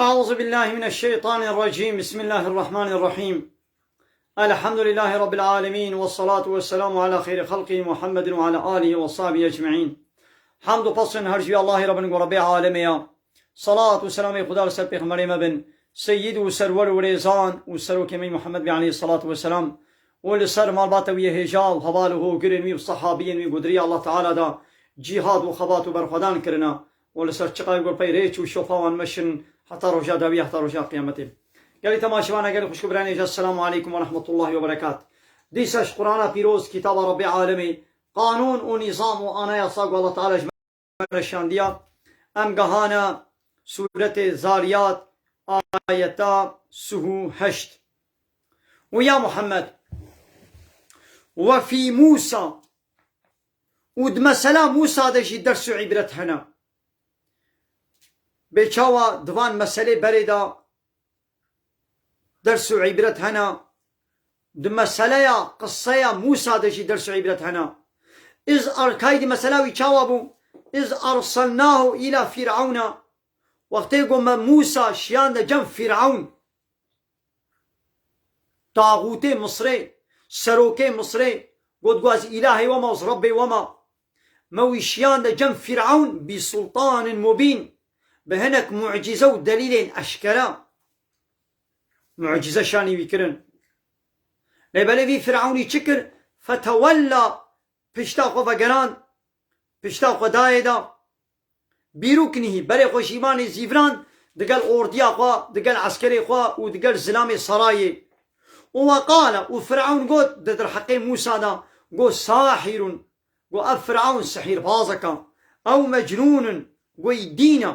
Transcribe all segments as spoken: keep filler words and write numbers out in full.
أعوذ بالله من الشيطان الرجيم. بسم الله الرحمن الرحيم. الحمد لله رب العالمين، والصلاة والسلام على خير خلقه محمد وعلى آله وصحبه أجمعين. Hamd û pesn her ji Allahê re bin, ku Rebbê alemê ya. Salat û selamê Xuda li ser pêxemberê me bin, seyyid û serwer û rêzan û serokê me Muhammed bê aleyhissalatu vesselam û li ser malbata wî yê hêja û heval û hogirên wî û sehabiyên wî ku di riya Allah Teala da cîhad û xebat û berxwedan kirina û li ser çiqayê ku pey rêç û şofa wan meşin heta roja dawî, heta roja qiyametê. Gelî temaşevana, gelî xwişk û birayên hêja, Esselamu aleykum ve rahmetullahi ve berekat. Dîsa ji Qur'ana pîroz, kitaba Rebbê alemê, qanûn û nîzam û anayasa ku Allah Teala ji me re şandiya, em gehana Sûretê Zariyat, ayeta sih û heşt. Û ya Muhammed, we fî Mûsa, û di mesela Mûsa de jî ders û îbret hene. Bê çawa di van meselê berê de ders û îbret hene, di meseleya, qiseya Mûsa de jî ders û îbret hene. Iz arkayî di mesela wî çawa bû? Iz arsalnahu îla Fîr'ewna. Wextê ku me Mûsa şiyande cem Fîr'ewn, taxûtê Misrê, serokê Misrê, got, ku ez îlahê we me, ez Rebbê we me. Me wî şiyande cem Fîr'ewn bî sultanin mubîn, bi hinek mucîze û delîlên eşkere. Mucîze şanî wî kirin. Lê belê vî Fîr'ewnî çi kir? Fetewella, pişta xwe vegerand, pişta xwe dayê da. Bîruknihî, berê xwe şîvanê zîviran, digel ordiya xwe, digel eskerê xwe û digel zilamê sarayê. Û we qale, û Firawn got, di derheqê Mûsa de, got, sahirun, got, ev Firawn sihîrbazek e, ew mecnûnun, got, dîn e,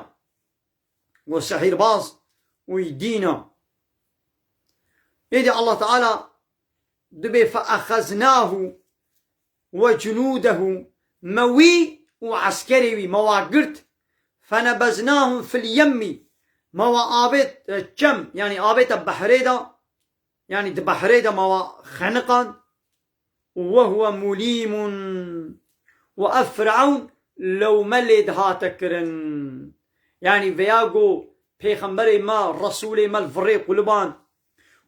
got, sihîrbaz û dîn e. Êdî Allah Teala dibê, fe exeznahu, we cunûdehu, me wî û eskerê wî me wa girt, fenebeznahum fil yemmî, me wa avêt, e, çem, yanî avête behrê de, yanî di behrê de me wa xeniqand, û we huwe mulîmun, û ev Firawn lewme lê dihate kirin. Yanî veya got, pêxemberê me, resûlê me li virê quliband,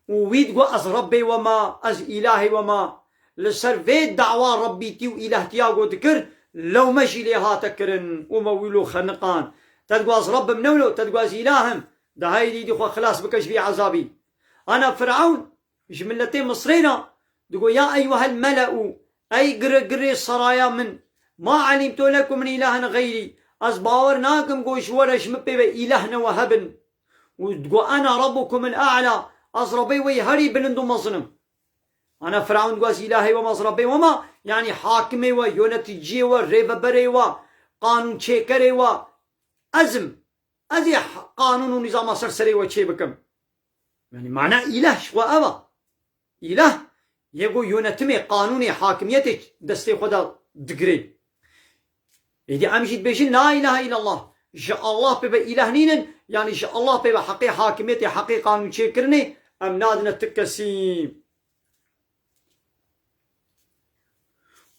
û wî digot, ez Rebbê we me, ez îlahê we me. Li ser vê dawa Rebbîtî û îlahtiya ku dikir, lewme jî lê hate kirin û me wî lo xeniqand. Te digot, ez Reb im, ne wilo, te digot, ez îlah im. De heydî dî xwe xilas bike ji vî ezabî. Ana Firawn ji miletê Misrê re digot, ya eyyuhel mele'u, ey gire girê saraya min, ma elimtu lekum min ilahin xeyrî, ez bawer nakim ku ji we re ji min pê ve îlah newe hebin. Û digot, "Ena Rabbukumul A'la", ez Rebê we yê herî bilind û mezin im. Ana Firawn digot, "Ez îlahê we me, ez Rebê we me", yanî hakimê we, yöneticiyê we, rêveberê we, qanûnçêkerê we, ez im. Ez ê qanûn û nîzama ser serê we çê bikim. Yanî mana îlah ji xwe ev e. Îlah, yê ku yönetimê, qanûnê, hakimiyetê destê xwe de digirê. Êdî em jî dibêjin, "La ilahe illallah." Ji Allah pê ve îlah nînin, yanî ji Allah pê ve heqê hakimiyetê, heqê qanûnçêkirinê em nadine ti kesî.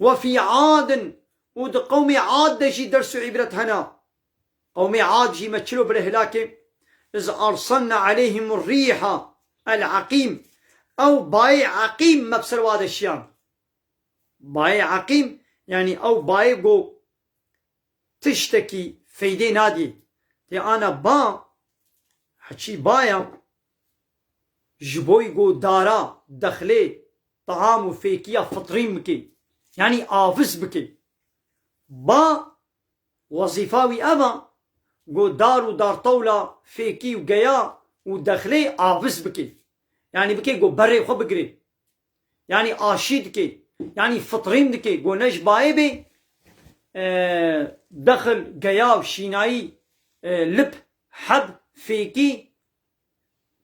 Ve fî Adin, û di qewmê Ad de jî ders û îbret hene. Qewmê Ad jî me çilo bire hilakê. Iz arsalna aleyhim rîha el eqîm. Ew bayê eqîm me bi ser wa de şiyan. Bayê eqîm, yanî ew bayê ku tiştekî feydê nadî. Tê ana ba, heçî baya, ji boy ku dara, dexlê, taam û fêkiya fitrîn bike. Yanî aviz bike. Ba, wezîfa wî ev e, ku dar û dartewla fêkî û geya û dexlê aviz bike. Yanî bike ku berê xwe bigire. Yanî aşî dike. Yanî fitrîn dike. Ku ne ji bayê bê, e, dexil, geya û şînayî, e, lip, heb, fêkî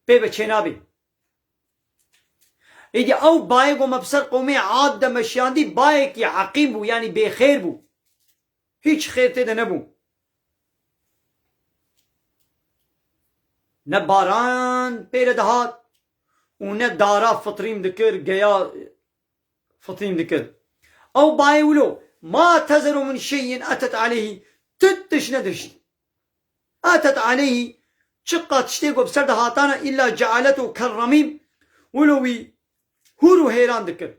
pê ve çênabê. Êdî ew bayê ku me bi ser qewmê Ad de meşiyandî, bayekî eqîm bû, yanî bêxêr bû. Hîç xêr tê de nebû. Ne baran pê re dihat û ne dara fitrîn dikir, geya fitrîn dikir. Ew bayê wilo, "Ma tezeru min şeyin etet aleyhî", ti tiş nedişt. "Etet aleyhî", Çiqa tiştê ku bi ser de hatana, illa cealetu kerramîm, wilo wî hûr û hêran dikir.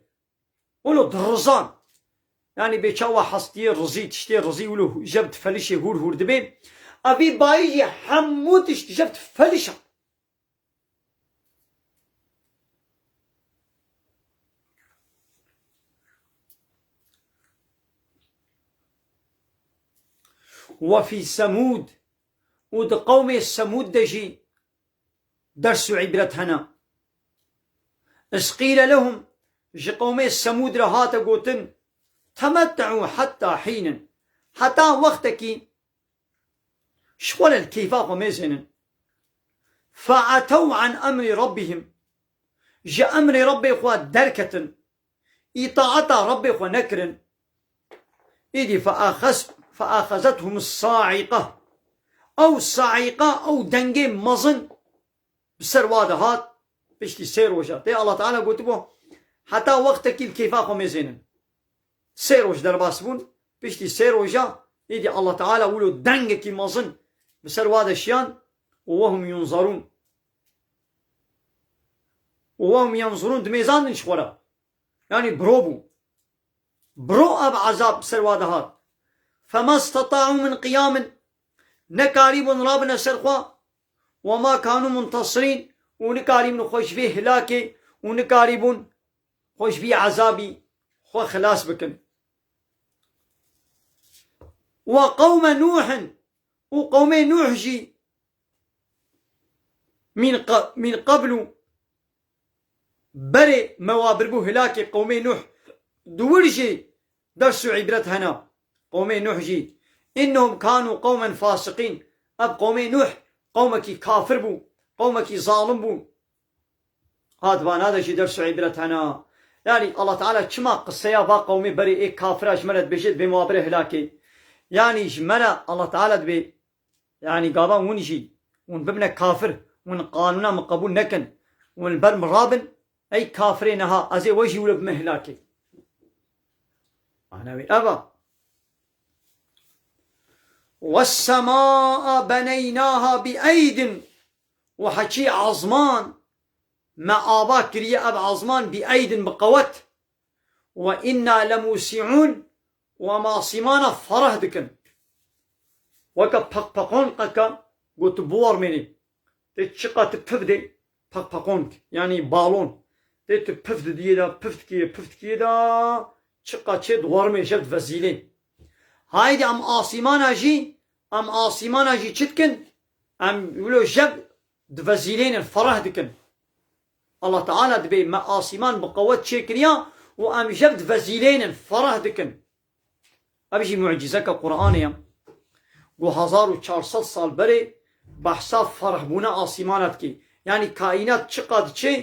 Wilo dirizan. Yanî bê çawa hestiyê rizî, tiştê rizî wilo jev difelişê hûr hûr dibê. Evî bayî jî hemû tişt jev difelişa. Ve fî Semûd, û di qewmê Semûd de jî ders û îbret hene. Iz qîle lehum, ji qewmê Semûd re hate gotin, temette'û hetta hînin, heta wextekî ji xwe re li keyfa xwe mêzênin. Fe'etew an emrî rabbihim, ji emrê Rabbê xwe derketin, îtaeta Rabbê xwe nekirin. Îdî fe'axez-, fe'axezethum saîqe. Ew saîqe, ew dengê mezin bi ser wa de hat, piştî sê roja. Tê Allah Teala gotibû, heta wextekî li keyfa xwe mêzênin. Sê roj derbas bûn, piştî sê roja, îdî Allah Teala wilo dengekî mezin bi ser wa de şiyan, û wehum yunzarûn. Û wehum yenzurûn, dimêzandin ji xwe re. Yanî biro bû. Biro ev ezab ser wa dihat. Fema stata'û min qiyamin. Nekarîbûn rabine ser xwe. Wema kanû muntasirîn. Û nikarîbûn xwe ji vê hilakê û nikarîbûn xwe ji vî ezabî xwe xilas bikin. Ve qewme Nûhin. Û qewmê Nûh jî min qa-, min qablu, berê me wa birbû hilakê qewmê Nuh, di wir jî ders û îbret hene. Qewmê Nuh jî, innehum kanu qewmen fasiqîn, ev qewmê Nuh qewmekî kafir bû, qewmekî zalim bû. Hat vana de jî ders û îbret hene. Yanî Allah Teala çima qiseya va qewmê berê ê kafira ji me re dibêje, dibê me wa bire hilakê? Yanî ji me re Allah Teala dibê Yanî gava hûn jî, hûn bibine kafir, hûn qanûna min qebûl nekin, hûn li ber min rabin, ey kafirê niha, ez ê we jî wilo bime hilakê. Mana wê ev a. Wes-semâe beneynaha bi eydin. Û heçî azman me ava kiriye, ev azman bi eydin, bi qewet. Ve inna lemûsi'ûn, û em asîmana fereh dikin. Weke peqpeqonqeke ku tu biwermênî. Tê çiqa tu pif dê, peqpeqonk, yanî balon. Tê tu pif didiyê de, pif dikiyê, pif dikiyê de, çiqa çê diwermê, jev divezîlê. Haydî em asîmana jî, em asîmana jî çi dikin? Em wilo jev divezîlênin, fereh dikin. Allah Teala dibê me asîman bi qewet çêkiriya û em jev divezîlênin, fereh dikin. Ev jî mucîzeke Qur'anê ye. Ku hezar û çar sed sal berê behsa ferehbûna asîmana dikê. Yanî kaînat çiqa diçê,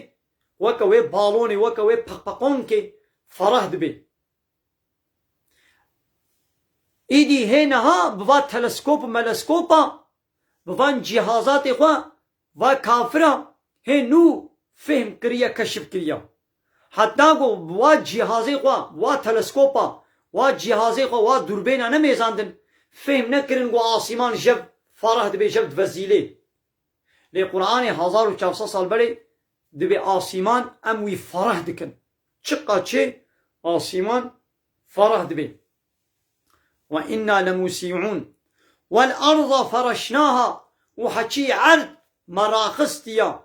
weke wê balonê, weke wê peqpeqonkê fereh dibê. Îdî hê niha bi va teleskop û meleskopa, bi van cîhazatê xwe, va kafira hê nû fehm kiriye, keşif kiriye. Heta ku bi wa cîhazê xwe, wa teleskopa, wa cîhazê xwe, wa dûrbêna nemêzandin, fehm nekirin ku asîman jev fereh dibê, jev divezîlê. Lê Qur'anê hezar û çar sed sal berê dibê asîman em wî fereh dikin. Çiqa çê asîman fereh dibê. Ve inna lemûsi'ûn. Wel arda fereşnaha, û heçî erd me raxistiya.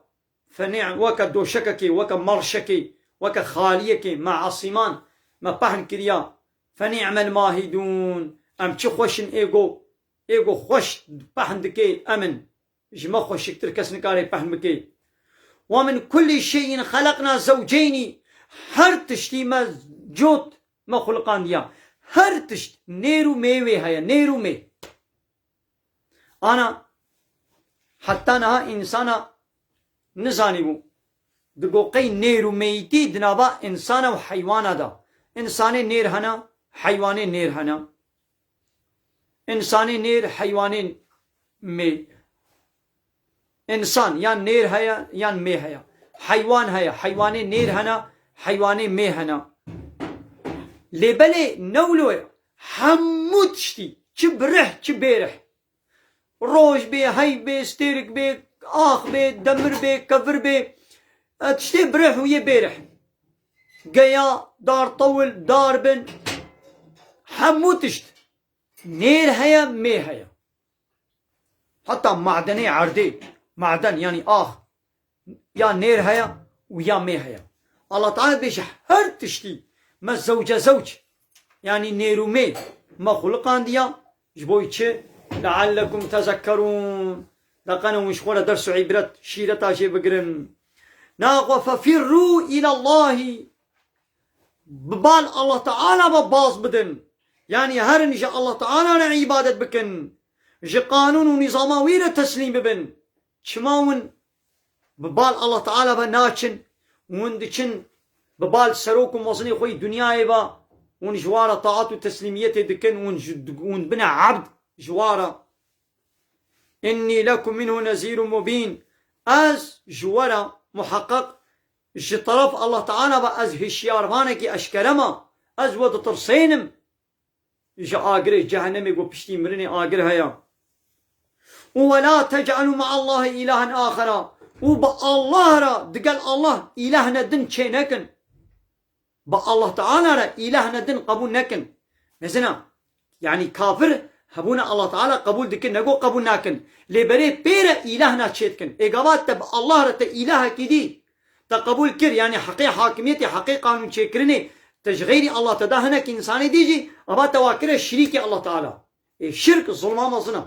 Fenî-, weke doşekekê, weke merşekê, weke xaliyekê me asîman me pehn kiriya. Fenî'mel mahîdûn. Em çi xweş in ê go, ê go xweş pehn dikê em in. Ji me xweşiktir kes nikare pehn bike. Ve min kullî şeyin xeleqna zewceynî. Her tiştî me cot, me xuliqandiya. Her tişt nêr û mê wê heye, nêr û mê. Ana heta niha însana nizanîbû. Digo qey nêr û meyîtî di nava însana û heywana de. Însanê nêr hene, heywanê nêr hene. Însanê nêr, heywanê mê. Însan yan nêr heye, yan mê heye. Heywan heye, heywanê nêr hene, heywanê mê hene. Lê belê ne wilo ye. Hemû tiştî, çi bi rih, çi bê rih. Roj bê, heyv bê, stêrik bê, ax bê, demir bê, kevir bê, e, tiştê birêh û yê bêrih. Geya, dar tewil, dar bin, hemû tişt. Nêr heye, mê heye. Heta madenê erdê, maden, yanî ax, ya nêr heye û ya mê heye. Allah Teala dibêje her tiştî me zewce zewc, yanî nêr û mê me xuliqandiya, ji bo çi? Leallekum tezekkerûn. De qene hûn ji xwe re ders û îbret, şîreta jê bigirin. Naxwe fefirrû îlallahî. Bi bal Allah Teala ve baz bidin. Yanî herin ji Allah Teala re îbadet bikin. Ji qanûn û nîzama wî re teslîm bibin. Çima hûn bi bal Allah Teala ve naçin? Hûn diçin bi bal serok û mezinê xwe yî dinyayê ve, hûn ji wa re taat û teslîmiyetê dikin, hûn ji, hûn bine ebd ji wa re. Innî lekum minhu nezîrun mubîn. Ez ji we re muheqeq ji teref Allah Teala ve ez hişyarvanekî eşkere me. Ez we ditirsênim. Ji agirê cehennemê ku piştî mirinê agir heye. Û we la tec'alû me'allahî îlahen axera. Û bi Allah re digel Allah îlehne din çê nekin. Bi Allah Teala re îlehne din qebûl nekin. Mezina, yanî kafir hebûna Allah Teala qebûl dikin, nego qebûl nakin. Lê berê pê re îlehna çê dikin. Ê gava te bi Allah re te îlehekî dî te qebûl kir, yanî heqê hakimiyetê, heqê qanûnçêkirinê te ji xeyrî Allah te da hinek însanê dî jî, ava te wa kire şirîkê Allah Teala. Ê şirk zulma mezin e.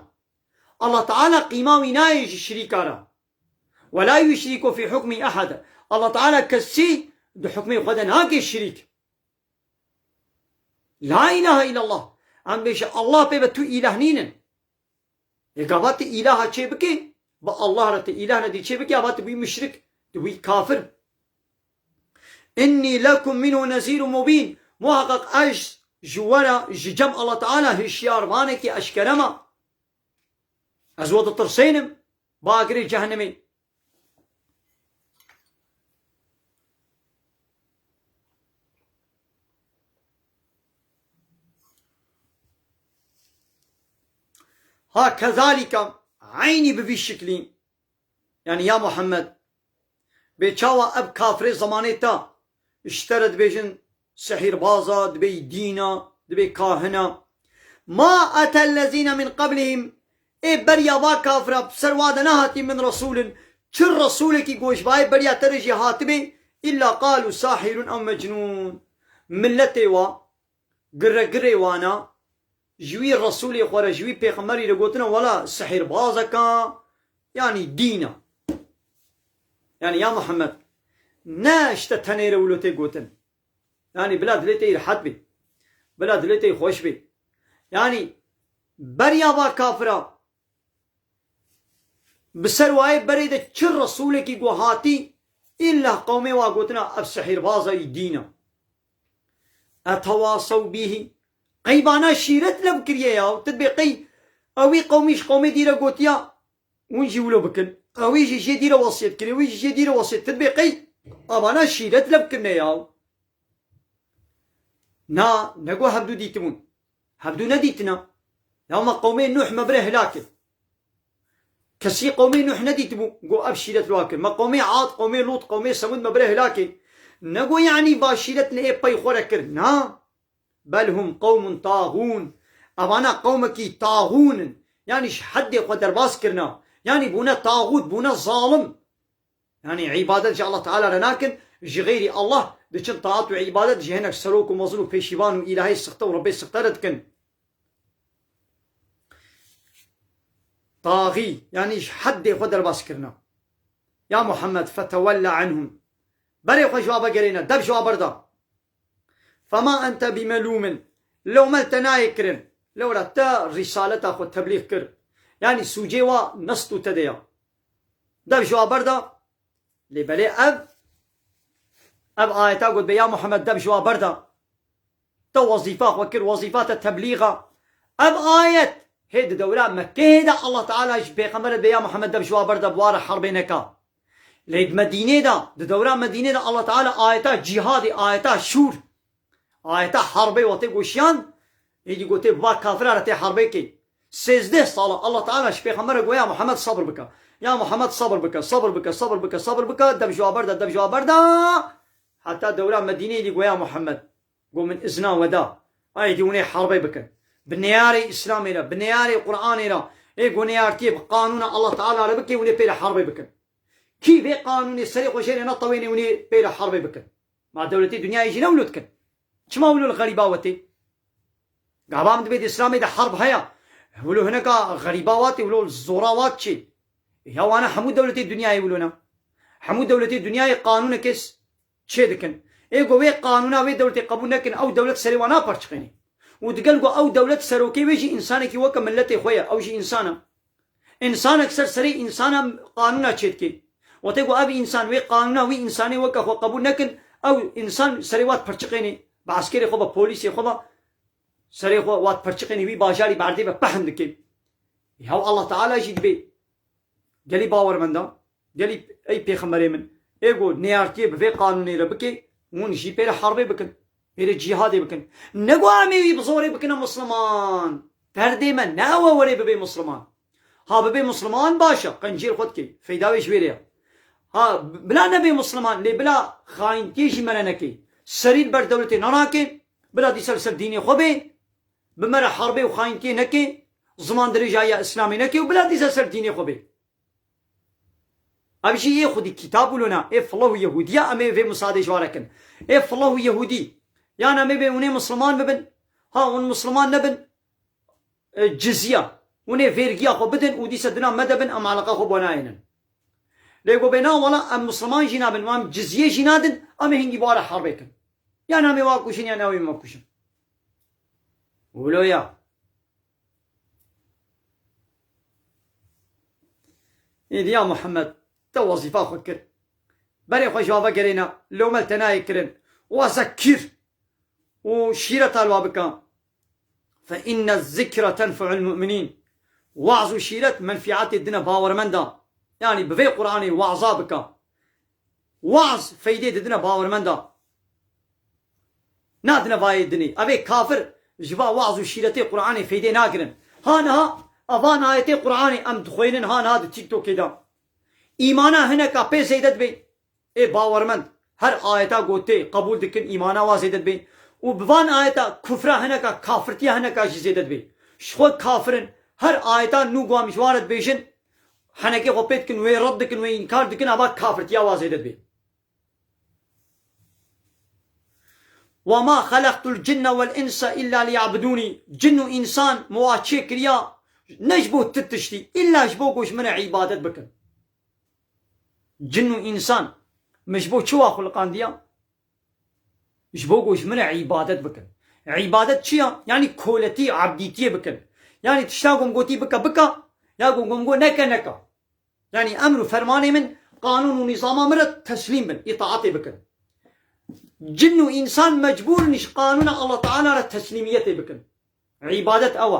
Allah Teala qîma wî nayê ji şirîka re. Ve la yuşrîku fî hukmî ehad. Allah Teala kesî di hukmê xwe de nake şirîk. La ilahe illallah. Em bêje Allah pê ve tu îlah nînin. Ê gava tu îlaha çê bikê, bi Allah re tu îlah nedî çê bikê, ava tu bûyî muşrik, tu bûyî kafir. Innî lekum minhu nezîrun mubîn. Muhaqqaq ez ji we re, ji cem Allah Teala hişyarvanekî eşkere me. Ez we ditirsênim. Bagirê cehennemê. Ha kezalîka, eynî bi vî şiklî, yanî ya Muhammed, bê çawa ev kafirê zemanê te ji te re dibêjin, sihîrbaza, dibê dîna, dibê kahina. Ma etellezîne min qablihim, ê beriya va kafira bi ser wa de nehatî min resûlin, çi resûlekî ku ji vayê beriya te re jî hatibê, îlla qalû sahîrûn ew mecnûn. Miletê wa, giregirê wana, ji wî resûlê xwe re, ji wî pêxemberî re gotine, wela sihîrbazeka, yanî dîna. Yanî ya Muhammed, ne ji te tenê re wilo tê gotin. Yanî bila dilê te yî rehet bê. Bila dilê te yî xweş bê. Yanî beriya va kafira bi ser wayê berê de çi resûlekî ku hatî, îlla qewmê wa gotina ev sihîrbaza yî dîn e. Etewasew bîhî. Qey bana şîret lev kiriye ya. Tu dibê qey ewî qewmî ji qewmê dî re gotiya, hûn jî wilo bikin. Ewî jî jê dî re wesiyet kiriye, wî jî jê dî re wesiyet. Tu dibê qey a bana şîret lev kirine ya. Na, nego hevdû dîtibûn. Hevdû nedîtina. Ya me qewmê Nuh me bire hilak kir. Kesî qewmê Nuh nedîtibû, got ev şîret li wa kir. Me qewmê Ad, qewmê Lût, qewmê Semûd me bire hilak kir. Nego yanî va şîret li ê pey xwe re kir. Na. Bel hum qewmun taxûn. Evana qewmekî taxûn in. Yanî ji heddê xwe derbas kirina. Yanî bûne taxût, bûne zalim. Yanî îbadet ji Allah Teala re nakin, ji xeyrî Allah diçin taat û îbadet ji hinek serok û mezin û pêşîvan û îlahê sixte û Rebbê sixte re dikin. Taxî, yanî ji heddê xwe derbas kirina. Ya Muhammed, fetewelle anhum. Berê xwe ji wa vegerêne, dev ji wa berda. Fema ente bimelûmin. Lewme li te nayê kirin. Lewra te rîsaleta xwe teblîx kir. Yanî sûcê wa ne stû te de ya. Dev ji wa berda. Lê belê ev, ev ayeta got be ya Muhammed dev ji wa berda. Te wezîfa xwe kir, wezîfa te teblîx e. Ev ayet hê di dewra Mekkeyê de Allah Teala ji pêxember be ya Muhammed dev ji wa berda bi wa re herbê neka. Lê di Medînê de, di dewra Medînê de Allah Teala ayeta cîhadê, ayeta şûr, ayeta herbê wextê goşiyan, êdî gotê va kafira re tê herbê kê. Sêzdeh sala Allah Teala ji pêxembere got, ya Muhammed, sabir bike. Ya Muhammed, sabir bike, sabir bike, sabir bike, sabir bike. Dev ji wa berda, dev ji wa berda. Heta dewra Medîneyê dî got, ya Muhammed, got, min izna we da. Ay dî hûn ê herbê bikin. Bi neyarê Îslamê re, bi neyarê Qur'anê re, ê got neyartiyê bi qanûna Allah Teala re bike, hûn ê pê re herbê bikin. Kî vê qanûnê serê xwe jê re netewêne, hûn ê pê re herbê bikin. Ma dewletê dinyayê jî ne wilo dikin. Çima wilo li xerîba we tê? Gava min dibê di Îslamê de herb heye. Wilo hineka xerîba wa tê, wilo zora wa çê. Ya wana hemû dewletê dinyayê wilo ne. Hemû dewletê dinyayê qanûnekê s-, çê dikin. Ê go wê qanûna wê dewletê qebûl nekin, ew dewlet serê wan naperçiqênê. Û digel go ew dewlet serokê wê jî însanekî weke miletê xwe ye, ew jî însan e. Însanek ser serê însana qanûna çêdikê. Wextê ku ev însan wê qanûna wî însanê weke xwe qebûl nekin, ew însan serê wat pirçiqênê, bi eskerê xwe be, polîsê xwe be, serê xwe wat pirçiqênê, wî bajarî bi erdê ve pehn dike. Ya Allah Teala jî dibê. Gelî bawermenda, gelî ey pêxemberê min, ê ku neyartiyê bi vê qanûnê re bike, hûn jî pê re herbê bikin. Pê re cîhadê bikin. Ne ku em ê wî bi zorê bikine misliman. Derdê me ne ew e werê bibê misliman. Ha bibê misliman baş e, qenciyê li xwe dikê. Feyda wê ji wê re ye. Ha bila nebê misliman, lê bila xayintiyê jî me re nekê. Serî li ber dewletê nenake, bila dîsa li ser dînê xwe bê, bi me re herbê û xayintiyê nekê, ziman dirêjayiya Îslamê nekê û bila dîsa ser dînê xwe bê. Ev jî yê xwedî kitab wilo ne, ê filah û yehûdiya, em ê vê misadê ji wa re kin. Ê filah û yehûdî, yan em ê bê hûn ê misliman bibin, ha hûn misliman nebin, e, cizya, hûn ê vêrgiya xwe bidin û dîsa dina me de bin, em eleqa xwe bo nayênin. Lê go bê na wela em misliman jî nabin, em cizyê jî nadin, em ê hingî bi wa re herbê kin. Yan em ê wa kuşin, yan ew ê me kuşin. Wilo ya. Êdî ya Muhammed, te wezîfa xwe kir. Berê xwe ji wa vegerêne, lewmel te nayê kirin. Wa zekir û şîreta li wa bike. Fe inne zikre tenfe'ul mu'minîn. Waz û şîret menfîetê dine bawermenda. Yanî bi vê Qur'anê waza bike. Waz feydê didine bawermenda. Nadine vayê dinê. Evê kafir ji va waz û şîretê Qur'anê feydê nagirin. Ha niha evan ayetê Qur'anê em dixwênin ha niha di TikTokê de. Îmana hineka pê zêde dibe. Ê bawermend her ayeta gotê qebûl dikin, îmana wa zêde dibe. Û bi van ayeta kufra hineka, kafirtiya hineka jî zêde dibe. Ji xwe kafir in, her ayeta nû ku em ji wan re dibêjin, henekê xwe pê dikin, wê red dikin, wê înkar dikin, ava kafirtiya wa zêde dibe. Ve ma xelaqtul cinne vel insa illa liya'budûnî. Cin û însan min wa çê kiriya ne ji bo ti tiştî, îlla ji bo ku ji min re îbadet bikin. Cin û însan min ji bo çi wa xuliqandiya? Ji bo ku ji min re îbadet bikin. Îbadet çi ya? Yanî koletî, ebdîtiyê bikin. Yanî tişta ku min gotî bike, bike, ya ku min got neke, neke. Yanî emr û fermanê min, qanûn û nîzama min re teslîm bin, îtaetê bikin. Cin û însan mecbûr in ji qanûna Allah Teala re teslîmiyetê bikin. Îbadet ew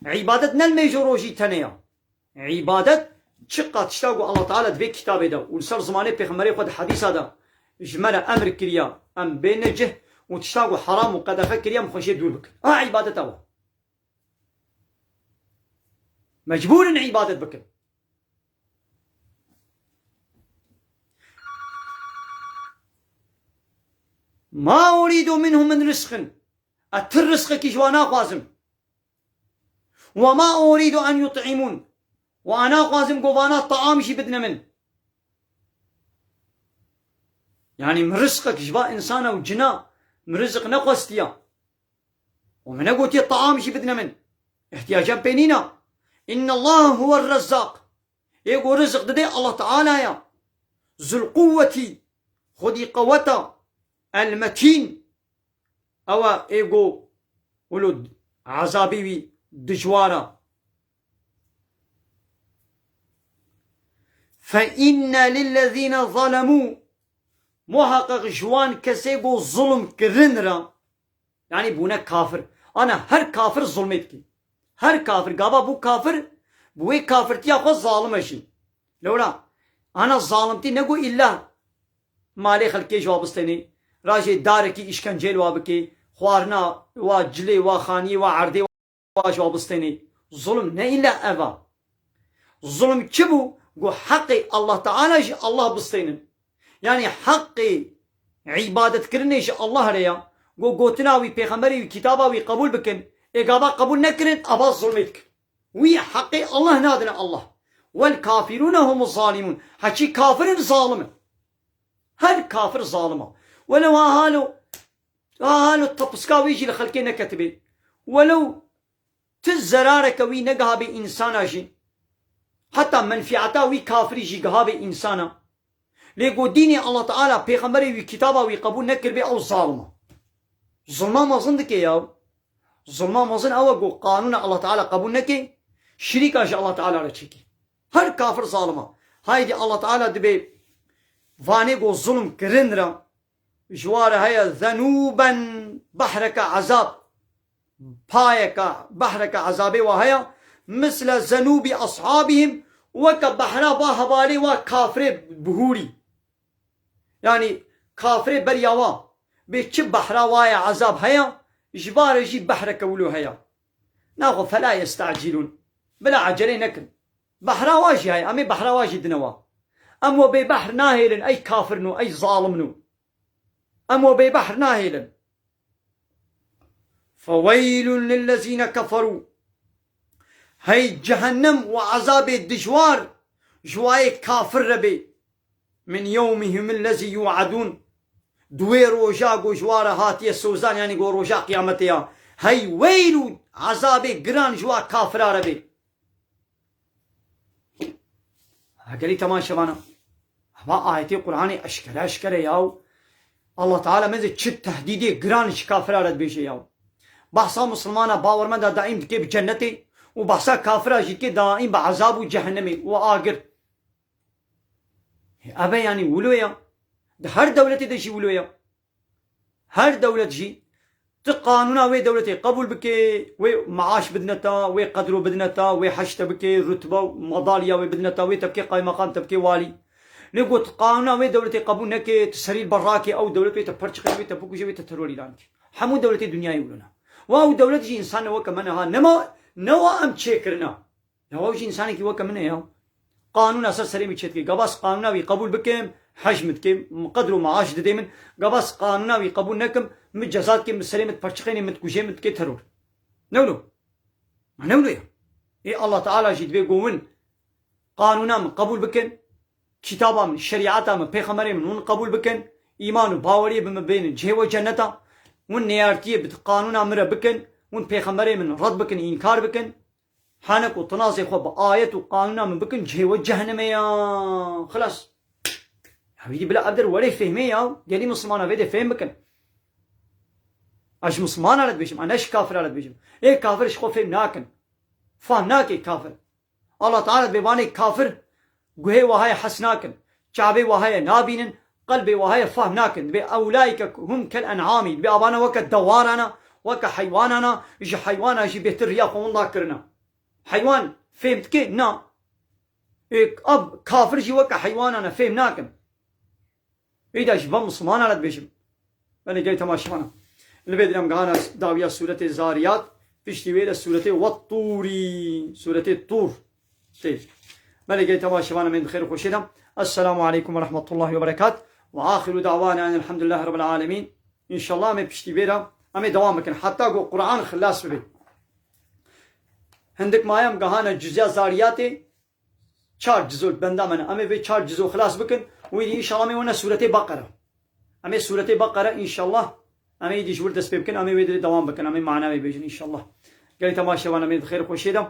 e. Îbadet ne li mêj û rojî tenê ye. Îbadet çiqa tişta ku Allah Teala di vê kitabê de û li ser zimanê pêxemberê xwe di hedîsa de ji me re emr kiriya, em bêne cih û tişta ku heram û qedexe kiriya, em xwe jê dûr bikin. A îbadet ew e. Mecbûr in îbadet bikin. Ma urîdu minhum min rizqin. Ez ti rizqekî ji wan naxwazim. Ve ma urîdu en yut'imûn. Û ez naxwazim ku vana taam jî bidine min. Yanî min rizqek ji va însana û cina min rizq nexwestiya. Û min negotiye taam jî bidine min. Îhtiyaca min pê nîna. Innallaha huwer rezzaq. Ê ku rizq dide Allah Teala ya. Zul quwwetî, xwedî qeweta, el metîn. Ew e ê ku wilo ezabî wî dijwar e. Fe inne lillezîne zalemû, muheqeq ji wan kesê ku zulm kirin re, yanî bûne kafir. Ana her kafir zulmê dike. Her kafir, gava bû kafir, bi wê kafirtiya xwe zalim e jî. Lewra, ana zalimtî ne ku îlla malê xelkê ji wa bistênê, rajê darekî îşkenceyê li wa bikê, xwarina wa, cilê wa, xaniyê wa, erdê wa ji wa bistênê. Zulm ne îlla ev a. Zulm çi bû? Got heqê Allah Teala ji Allah bistênin. Yanî heqê îbadetkirinê ji Allah re ya. Got gotina wî, pêxemberê wî, kitaba wî qebûl bikin. Ê gava qebûl nekirin, ava zulmê dikin. Wî heqê Allah nadine Allah. Wel kafirûne humuz zalimûn. Heçî kafir in, zalim in. Her kafir zalim a. Welew ha halo, ha halo tepiska wî jî li xelkê neketibê. Welew ti zerareke wî negihabê însana jî, heta menfîeta wî kafirî jî gihabê însana. Lê got dînê Allah Teala, pêxemberê wî, kitaba wî qebûl nekiribê, ew zalim a. Zulma mezin dike ya. Zulma mezin ew e, got qanûna Allah Teala qebûl neke, şirîka ji Allah Teala re çêke. Her kafir zalim a. Haydî Allah Teala dibê vanê got zulm kirin re, ji wa re heye zenûben behreke ezab. Payeke, behreke ezabê wa heye, misle zenûbî eshabîhim, weke behra va hevalê wa kafirê bihûrî. Yanî kafirê beriya wa, bê çi behra wa ye ezab heye, ji va re jî behreke wilo heye. Naxwe fela yestacîlûn. Bila ecelê nekin. Behra wa jî heye, em ê behra wa jî dine wa. Em we bê behr nahêlin, ey kafirno, ey zalimno. Em we bê behr nahêlin. Feweylun lillezîne keferû. Hey cehennem û ezabê dijwar ji wayê kafir re bê. Min yewmihim ellezî yu'edûn. Di wê roja ku ji wa re hatiye sozan, yanî ku roja qiyametê ya. Hey weyl û ezabê giran ji wa kafira re bê. Hegerî temaşevana. Hema ayetê Qur'anê eşkere eşkere yaw. Allah Teala meze çi tehdîdê giran ji kafira re dibêje yaw. Bahsa Musulmana bawermenda daîm dike bi cennetê û bahsa kafira jî dike daîm bi ezab û cehennemê û agir. Eve yanî wilo ya. Di her dewletê de jî wilo ya. Her dewlet jî ti qanûna wê dewletê qebûl bike, wê maaş bidine ta, wê qedro bidine ta, wê heşte bike, rutbe û madalya wê bidine ta, wê te bike qaymeqam, te bike walî. Lê got qanûna wê dewletê qebûl neke, tu serî li ber rake, ew dewlet wê te perçiqe, wê te bikuje, wê te teror îlan ke. Hemû dewletê dinyayê wilo ne. Wa ew dewlet jî însan ne weke me niha. Nema, ne wa em çêkirina. Ya ew jî însanekî weke min e ya. Qanûna ser serê min çêdike. Gava ez qanûna wî qebûl bikim, hej min dike, qedr û maaş didê min. Gava ez qanûna wî qebûl nekim, min ceza dike, min serê min diperçiqêne, min dikuje, min dike teror. Ne wilo? Ma ne wilo ya? Ê Allah Teala jî dibê go win qanûna min qebûl bikin, kitaba min, şerîeta min, pêxemberê min win qebûl bikin, îman û baweriyê bi min bênin cihê we cenneta, win neyartiyê bi qanûna min re bikin, win pêxemberê min red bikin, înkar bikin. Hane ku tinazê xwe bi ayet û qanûna min bikin, cihê we cehennemê ya. Xilas. Ya wî dî bila ev der werê fehmê ya. Gelî Mislimana vê de fêm bikin. Ez ji Mislimana re dibêjim, ez ne ji kafira re dibêjim. Ê kafir ji xwe fêm nakin. Fam nake kafir. Allah Teala dibê vanê kafir guhê wahayê hes nakin. Çavê wahayê nabînin, qelbê wahayê fahm nakin. Dibê ewlaîke hum kel en'amî. Dibê avana weke dewarana, weke heywanana, ji heywana jî bêhtir riya xwe winda kirina. Heywan fêm dike? Na. Ê, ev kafir jî weke heywanana fêm nakin. Îda ji van Mislimana re dibêjim. Belê gelî temaşevana. Li vê derê em gihana dawiya sûretê Zariyat, piştî wê de sûretê Wettûrî, sûretê Tûr. Tê. Belê gelî temaşevana me bi xêr û xweşê de. Esselamu aleykum ve rahmetullahi ve berekat. Ve axiru da'wana enelhamdülillahi rabbil alemin. Înşallah em ê piştî vê re, em ê dewam bikin. Heta ku Qur'an xilas bibe. Hindik maye em gihane cizya Zariyatê, çar cizo benda me ne. Em ê vê çar cizo xilas bikin. Wî dî înşallah em ê wene sûretê Beqere. Em ê sûretê Beqere înşallah. Em ê îdî ji wir dest pê bikin. Em ê wê dirê dewam bikin. Em ê mana wê bêjin înşallah. Gelî temaşevan em ê di xêr û xweşê de.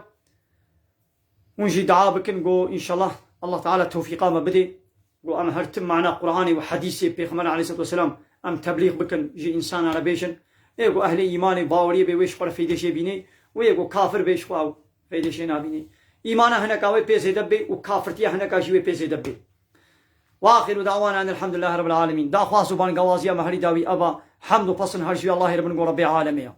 Hûn jî dua bikin go înşallah Allah Teala tewfîqa me bidê. Go em her tim mana Qur'anê û hedîsê Pêxember aleyhisselatu vesselam em teblîx bikin, ji însana re bêjin. Ê go ehlê îmanê baweriyê bê wê ji xwe re feydê jê bînê. Wê go kafir bê ji xwe ew feydê jê nabînê. Îmana hineka wê pê zêde bê û kafirtiya hineka jî wê pê zêde bê. Ve axiru da'wana enelhamdülillahi rabbil alemin. Daxwaz û bangawaziya me herî dawî ev a. Hemd û pesn her ji Allahê re bin go Rebbê alemê ya.